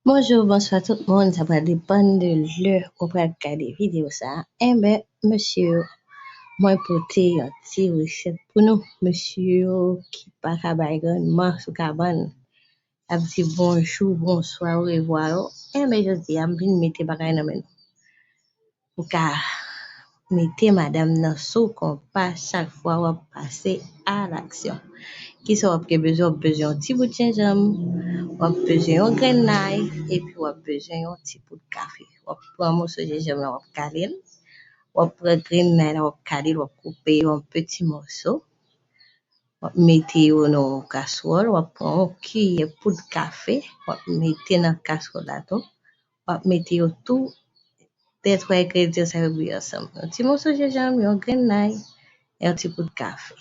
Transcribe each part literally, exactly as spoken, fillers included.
Bonjou, bonswa tout moun. Sa pral depann de lè ou pral gade videyo sa a. Enben, mesye yo, mwen pote yon ti resèt pou nou. Mesye yo ki pa ka bay grann man sou kabann, ap di bonjou, bonswa, orevwa yo. Enben, jodi a, m vin mete bagay nan men nou. Ou ka mete madanm nan sou konpa chak fwa w ap pase a laksyon. Kisa w ap gen bezwen? W ap bezwen yon ti bout jenjanm, w ap bezwen yon grenn lay, epi w ap bezwen yon ti poud kafe. W ap pran moso jenjanm lan, w ap kale l, w ap pran grenn lay la, w ap kale l, w ap koupe yo an peti moso. W ap mete yo nan yon kaswòl, w ap pran yon kiyè poud kafe, w ap mete nan kaswòl la tou. W ap mete yo tou, de twa engredyan sa yo bouyi ansanm. Yon ti moso jenjanm, yon grenn lay, yon ti poud kafe.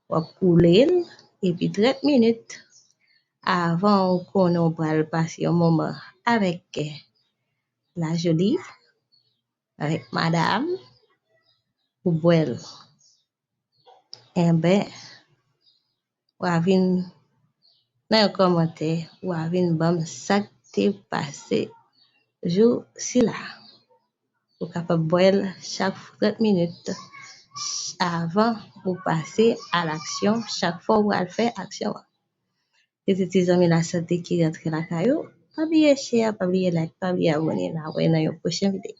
W ap koule l, epi trant minit avan ou konnen w pral pase yon moman avèk la Jolie, avèk madanm, ou bwè l. Enben, w a vin nan yon kòmantè, w a vin ban m sa k te pase jou sila. Ou kapab bwè l chak trant minit avan ou pase a laksyon, chak fwa ou pral fè aksyon an. Se te ti zanmi lasante ki rantre lakay ou. Pa bliye share, pa bliye like, pa bliye abòne. N a wè nan yon pwochen videyo.